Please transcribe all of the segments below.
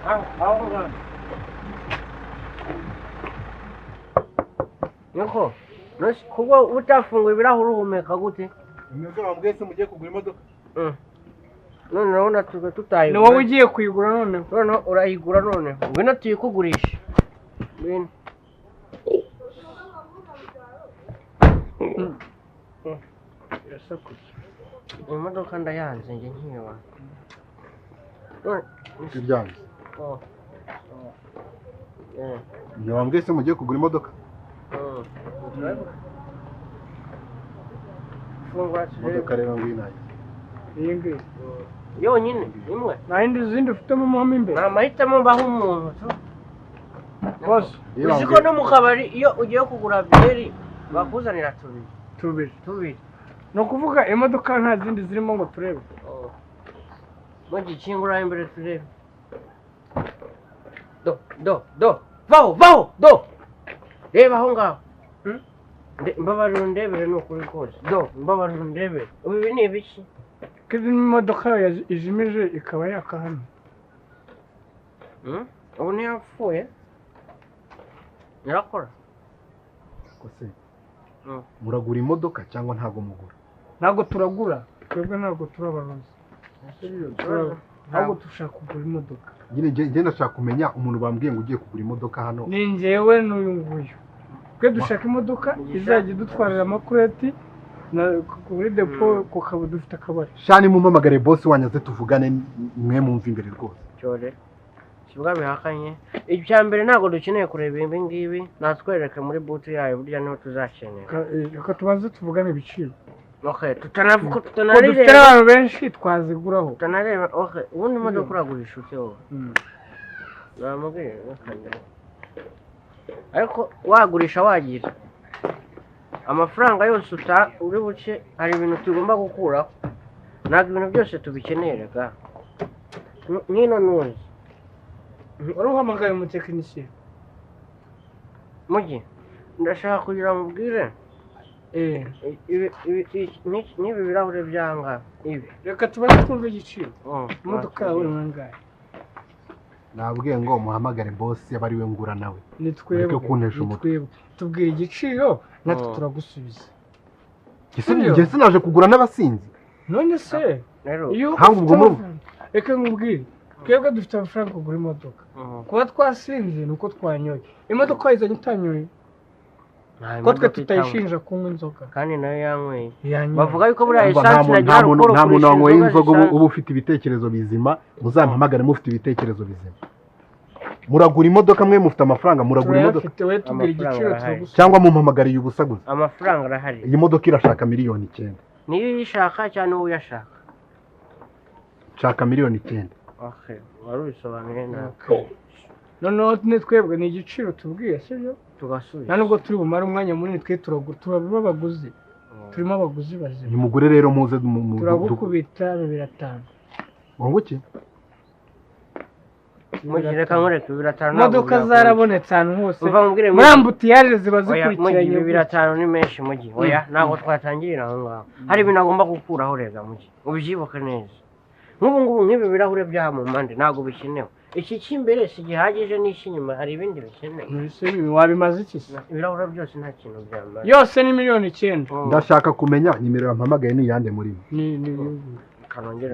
Aho ngaho. Niko kuba utafunguye ibirahuri uhumeka gute? Mwebwe bambwiye se mugiye kugura imodoka? None urabona tuba tutayigura. Ni wowe ugiye kuyigura noneho. Noneho urayigura noneho. Ngwino tuyikugurishe. Ngwino. Irasakuza. Iyi modoka ndayanze njye nkiba. Ibyanze. Mwambwiye se mugiye kugura imodoka? Imodoka rero ngwino. Iyi ngiyi. Yonyine imwe. Nta yindi zindi ufitemo mo imbere. Nta mahitamo mbaho umuntu tu. Bose. Uzi ko no mu kabari iyo ugiye kugura byeri bakuzanira tubiri. Tubiri. Tubiri. Ni ukuvuga imodoka nta zindi zirimo ngo turebe. Mugi kingura imbere turebe. Do do do. Vaho vaho do. Reba aho ngaho. Mbabarira undebere ni ukuri kose. Do mbabarira undebere. Ubu ibi ni ibiki? Ko izi modoka ijimije ikaba yaka hano. Ubu ntiyapfuye. Irakora. Kose. Muragura imodoka cyangwa ntago mugura? Ntago turagura. Twebwe ntago turabarozi. Ntabwo dushaka kugura imodoka. Nyine njye ndashaka kumenya umuntu bambwiye ngo ugiye kugura imodoka hano. Ni njyewe n'uyu nguyu. Twe dushaka imodoka izajya idutwarira amakureti na kuri depo kukaba dufite akabari. Shani mumpamagare boss wanyu aze tuvugane mwe mumva imbere rwose. Cyore. Sibwa bihakanye. Icya mbere ntago dukeneye kureba ibi ngibi, natwereke muri boot yayo burya niho tuzakenera. Reka tubanze tuvugane ibiciro. Okay, tutanavuga tutanareba. Dufite abantu benshi twaziguraho. Tutanareba, okay, ubundi imodoka uragurisha ute wowe? Namubwiye bakandira. Ariko wagurisha wagira amafaranga yose uta uri buce, hari ibintu tugomba gukuraho. Ntabwo ibintu byose tubikeneye rega. Nkino nuzi. Wari uhamagaye umutekinisiye? Mugi, ndashaka kugira ngo ubwire. N'ibi birahure byanga ibi. Reka tubanze twumve igiciro. Imodoka yawe ni angahe? Nabwiye ngo muhamagare boss yaba ari we ngura nawe. Ni twebwe. Tubwire igiciro natwe turagusubiza. Njye sinaje kugura n'abasinzi. None se iyo reka nkubwire, twebwe dufite amafaranga kugura imodoka. Kuba twasinze ni uko twanyoye. Imodoka wayizanye utanyoye. Ko twe tutayishinja kunywa inzoga. Kandi nayo yanyweye. Bavuga yuko buriya esansi nagira alcohol. Nta muntu wanyweye inzoga uba ufite ibitekerezo bizima, muzampamagare mufite ibitekerezo bizima. Muragura imodoka mwe mufite amafaranga, muragura imodoka. Cyangwa mumpamagariye ubusa gusa. Amafaranga arahari. Iyi modoka irashaka miliyoni 9. Niyo uyishaka cyane uwo uyashaka. Nshaka miliyoni 9. Okay, wari ubisobanuye nabi. Noneho ni twebwe ni igiciro tubwiye, sibyo? Tugasubiza. Nta nubwo turi bumare umwanya munini twe turaba abaguzi. Turimo abaguzi bazima. Nimugure rero muze turagukubita 2500. Ngo iki? Mugi reka nkureke 2500. Imodoka zarabonetse ahantu hose. Muri ambutiyaje ziba zikurikiranye. 2500 ni menshi Mugi. Oya, ntabwo twatangirira aho ngaho. Hari ibintu agomba gukuraho rega Mugi. Ubyibuke neza. Nk'ubu ngubu nk'ibi birahure bya mu mpande ntabwo bikenewe. Iki cy'imbere si gihagije n'icy'inyuma hari ibindi bikenewe. Wabimaze iki se? Ibirahure byose nta kintu byamara. Yose ni miliyoni 9. Ndashaka kumenya nimero yampamagaye ni iyande muri mwe. Ni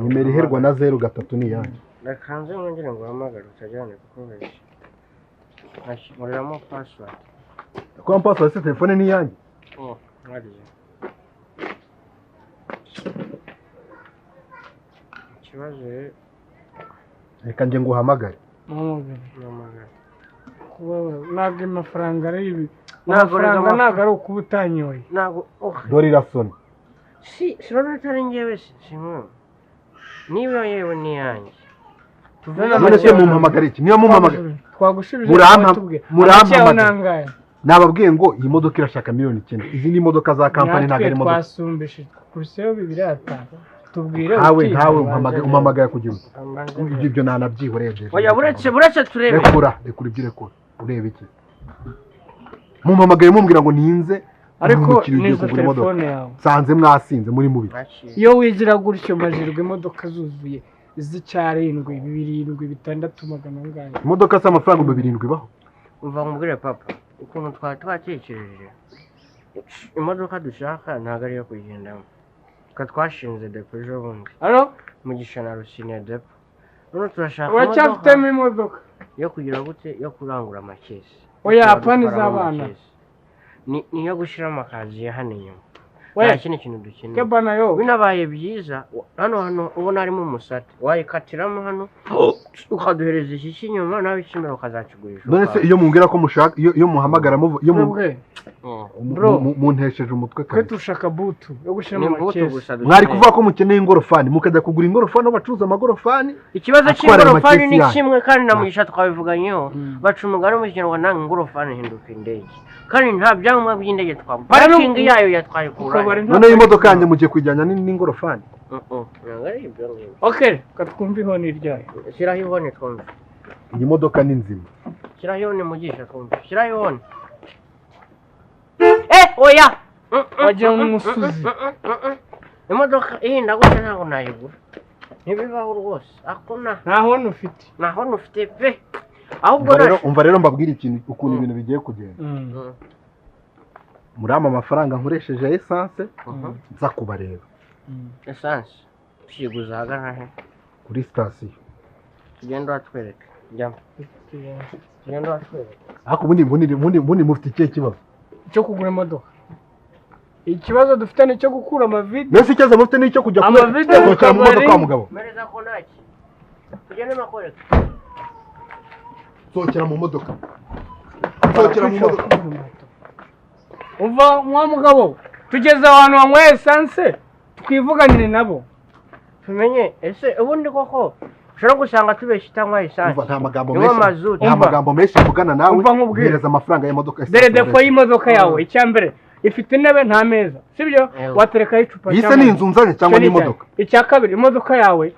nimero iherwa na 03 ni iyande. Reka nze mwongere ngo uhamagare utajyane kukubeshya. Nkoreramo password. Kwa password se telefone ni iyanjye? Hariya. Ikibazo reka nje nguhamagare. Muhamagare. Ntabwo amafaranga ari ibi. Amafaranga ntabwo ari ukuba utanyoye. Ntabwo. Dore irasona. Si sirona atari njyewe si mwe. Niba yewe ni yanjye. None se mumpamagare iki? Niba mumpamagare twagushubije murampamagara. Nababwiye ngo iyi modoka irashaka miliyoni 9. Izi ni imodoka za kampani ntabwo ari imodoka. Twasumbishije kuruseyo 2500. Tubwire ntawe ntawe umpamagaye kugira ngo ibyo nanabyihoreye. Oya buretse turebe. Rekura ibyo rekura. Urebe iki? Mumpamagaye mumbwira ngo ninze ariko nizo telefone yawe. Sanze mwasinze muri mubi. Iyo wigira gutyo majirwa imodoka zuzuye. z'icyarindwi 7 6 magana angahe. Imodoka se amafaranga 7,000 ibaho? Umva nkubwire papa, ukuntu twari twatekereje imodoka dushaka ntabwo ari iyo kugendamo. Twa twashinze depo ejo bundi. Alo? Mugisha na Rusine depo. None turashaka uracyafitemo imodoka yo kugira gute, yo kurangura amakesi. Oya, apana iz'abana. Ni iyo gushyiramo amakaziye hano inyuma. Nta kindi kintu dukeneye. Kebana yo. Binabaye byiza hano hano ubona harimo umusate wayikatiramo hano ukaduhereza iki cy'inyuma nawe icy'imbere ukazakigurisha. None se iyo mumbwira ko mushaka, iyo muhamagara iyo muntesheje umutwe kabisa. Twe dushaka butu yo gushyiramo amakesi. Mwari kuvuga ko mukeneye ingorofani mukajya kugura ingorofani aho bacuruza amagorofani. Ikibazo cy'ingorofani ni kimwe kandi na Mugisha twabivuganyeho, baca umugani mu Kinyarwanda ngo ingorofani ihinduka indege, kandi nta byangombwa by'indege twabona. Parikingi yayo yatwayikura. None imodoka yanjye mugiye kujyana n'ingorofani. Okay, katwumva ihoni ryayo. Shyiraho ihoni twumve. Iyi modoka ni nzima. Shyiraho ihoni Mugisha twumve. Shyiraho ihoni. Oya! Wagira ngo umusuzi. Imodoka ihinda gutya ntabwo nayigura. Ntibibaho rwose. Akona. Nta honi ufite. Nta honi ufite pe. Ahubwo umva rero mbabwira ikintu ukuntu ibintu bigiye kugenda. Murama amafaranga nkoresheje essence nza kubareba. Essence tuyiguza ahagana he? Kuri sitasiyo. Tugenda watwereka. Jyamo. Tugenda watwereka. Ariko ubundi mufite ikihe kibazo? Cyo kugura imodoka. Ikibazo dufite ni cyo gukura amavide. Mbese ikibazo mufite ni icyo kujya kugura mu modoka wa mugabo. Mereza ko ntaki. Tugende makwereka. Sohokera mu modoka. Sohokera mu modoka. Umva mwa mugabo, tugeze ahantu wanyweye essence twivuganire nabo tumenye ese ubundi koko ushobora gusanga tubeshya itanywa essence. Nta magambo menshi, nta magambo menshi mvugana nawe. Umva amafaranga y'imodoka. Dore defo y'imodoka yawe icya mbere ifite intebe nta meza, sibyo? Waterekaho icupa. Iyi se ni inzu nzanye cyangwa ni imodoka? Icya kabiri imodoka yawe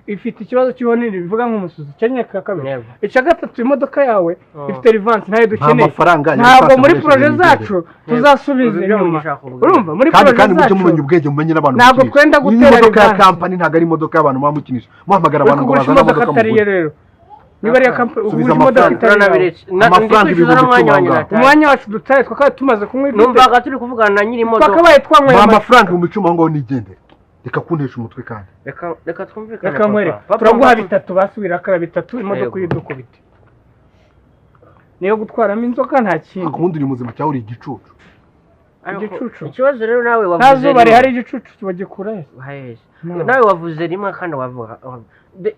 ifite ikibazo cy'ihoni bivuga nk'umusuzi, icya kabiri. Icya gatatu imodoka yawe ifite rivansi ntayo dukeneye. Ntabwo muri proje zacu tuzasubiza inyuma. Urumva muri proje zacu kandi mujye mumenya ubwenge, mumenye n'abantu. Ntabwo twenda gutera rivansi. Imodoka ya kampani ntabwo ari imodoka y'abantu muba mukinisha. Muhamagara abantu ngo bazane imodoka mugure. Rero niba ari kampani ugurisha imodoka itari amafaranga 10,000. Umwanya wacu dutaye twakabaye tumaze kunywa ifite. Numvaga turi kuvugana na nyiri imodoka. Twakabaye twanyweye amafaranga 10,000 ngo nigendere. Reka kuntesha umutwe kandi. Reka twumvikane. Reka nkwereke. Turaguha bitatu basubira akara bitatu imodoka uyidukubite. Niyo gutwaramo inzoka nta kindi. Akundi uri muzima cyangwa uri igicucu? Igicucu. Ikibazo rero nawe wavuze. Nta zuba rihari igicucu bagikura he? Nawe wavuze rimwe kandi wavuga.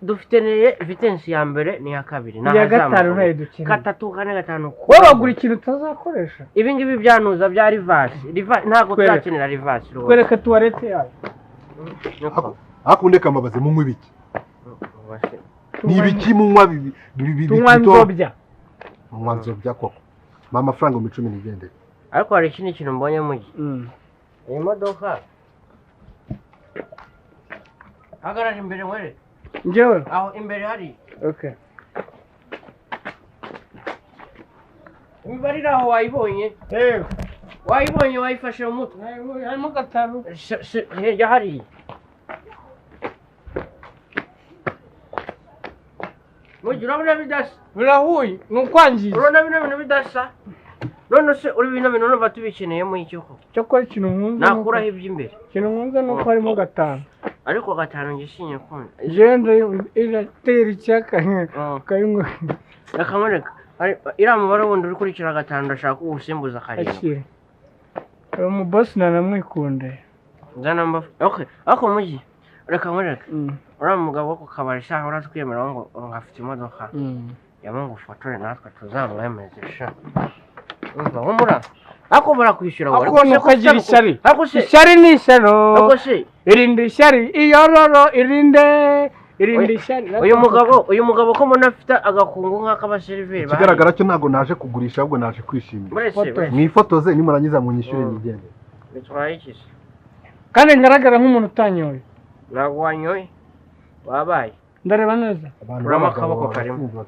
Dufite vitensi ya mbere ni ya kabiri. Ya gatanu nayo dukeneye. Gatatu, kane, gatanu. Wowe wagura ikintu utazakoresha. Ibi ngibi byanuza bya rivasi. Ntabwo tuzakenera rivasi rwose. Twereke tuwarete yayo. Akundeka mbabaze munywa ibiki? Ni ibiki munywa tunywa nzobya. Munywa nzobya koko. Mpa amafaranga 10,000 nigendere. Ariko hari ikindi kintu mbonye mugi. Iyi modoka hagarara imbere nkwereke. Njyewe? Aho imbere hari. Okay. Imibare iri aho wayibonye? Yego. Wayibonye wayifashe mu mutwe. Harimo gatanu. Hirya hariya. Mugi urabona bidasa? Birahuye, ni ukwangiza. Urabona bino bintu bidasa? None se uri bino bintu numva tubikeneyemo iki koko? Cyakora ikintu nkunze nakuraho iby'imbere. Ikintu nkunze ni uko harimo gatanu. Ariko gatanu njye sinyakunda. Jenda iratera icyaka ukayinywa. Reka mureka. Iriya mubare wundi uri kurikira gatanu ndashaka uwusimbuza karindwi. Uyu mubosi nanamwikunde. Nzana mba. Okay, ariko mugi reka mureke. Uriya mugabo wo ku kabari shaho uratwemera ngo afite imodoka. Yaba ngo ufotore natwe tuzamwemeze sha. Umva humura. Ako barakwishyura wowe. Ako nuko agira ishyari. Ishyari ni ishyano. Ako se irinde ishyari iyororo irinde irinde ishyari. Uyu mugabo ko mbona afite agakungu nk'akabaseriveri. Ikigaragara cyo ntabwo naje kugurisha ahubwo naje kwishimira. Mwifotoze nimurangiza munyishyure nigende. Bitwaye iki se? Kandi ngaragara nk'umuntu utanyoye. Ntabwo wanyoye. Wabaye. Ndareba neza. Urama akaboko karimo.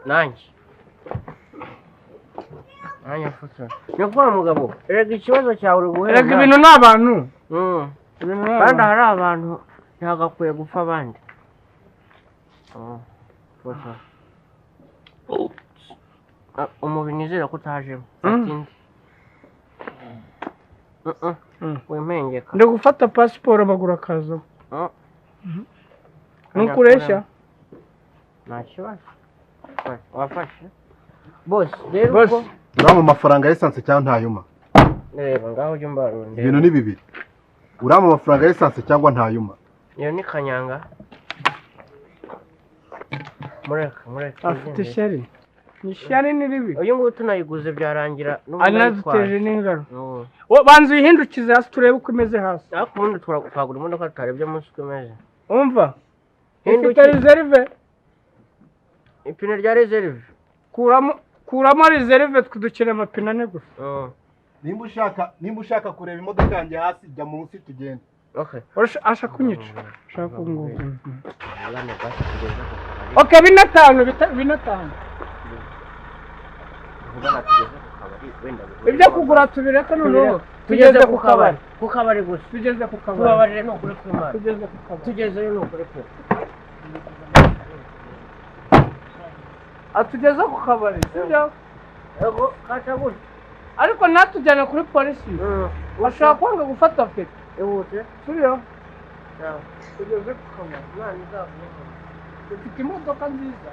Nanjye. Nanjye mfotora. Ni ukuvuga mugabo, erega ikibazo cyawe uri guhera. Erega ibintu ni abantu. Kandi hari abantu ntihagakwiye gupfa abandi. Umubiri nizera ko utajemo. Fata indi. Wimpengeka. Ndi gufata pasiporo amaguru akazamo. Nukureshya? Nta kibazo. Wafashe? Bose rero ubwo urampa amafaranga y'essence cyangwa ntayuma? Reba ngaho ujye umbarura. Ibintu ni bibiri. Urampa amafaranga y'essence cyangwa ntayuma? Iyo ni kanyanga. Mureka. Afite ishyari. Ni ishyari ni ribi. Uyu nguyu tunayiguze byarangira anaduteje n'ingaro. Banza uyihindukize hasi turebe uko imeze hasi. Ariko ubundi twagura imodoka tutarebye munsi uko imeze. Umva. Ifite reserve. Ipine rya reserve. Kuramo reserve dukeneye amapine ane gusa. Nimba ushaka kureba imodoka yanjye hasi jya munsi tugende. Okay. Ashaka kunyica. Ashaka kunguka. Okay, 5 5. Ibyo kugura tubireka noneho tugeze ku kabari. Ku kabari gusa. Tugeze ku kabari. Tubabarire ni ukuri kw'Imana. Tugeze ku kabari. Tugezeyo ni ukuri kwe. Atugeze ku kabari, sibyo? Yego, kata gutya. Ariko natujyana kuri polisi. Bashaka kwanga gufata feri. Ihute. Sibyo? Tugeze ku kabari. Dufite imodoka nziza.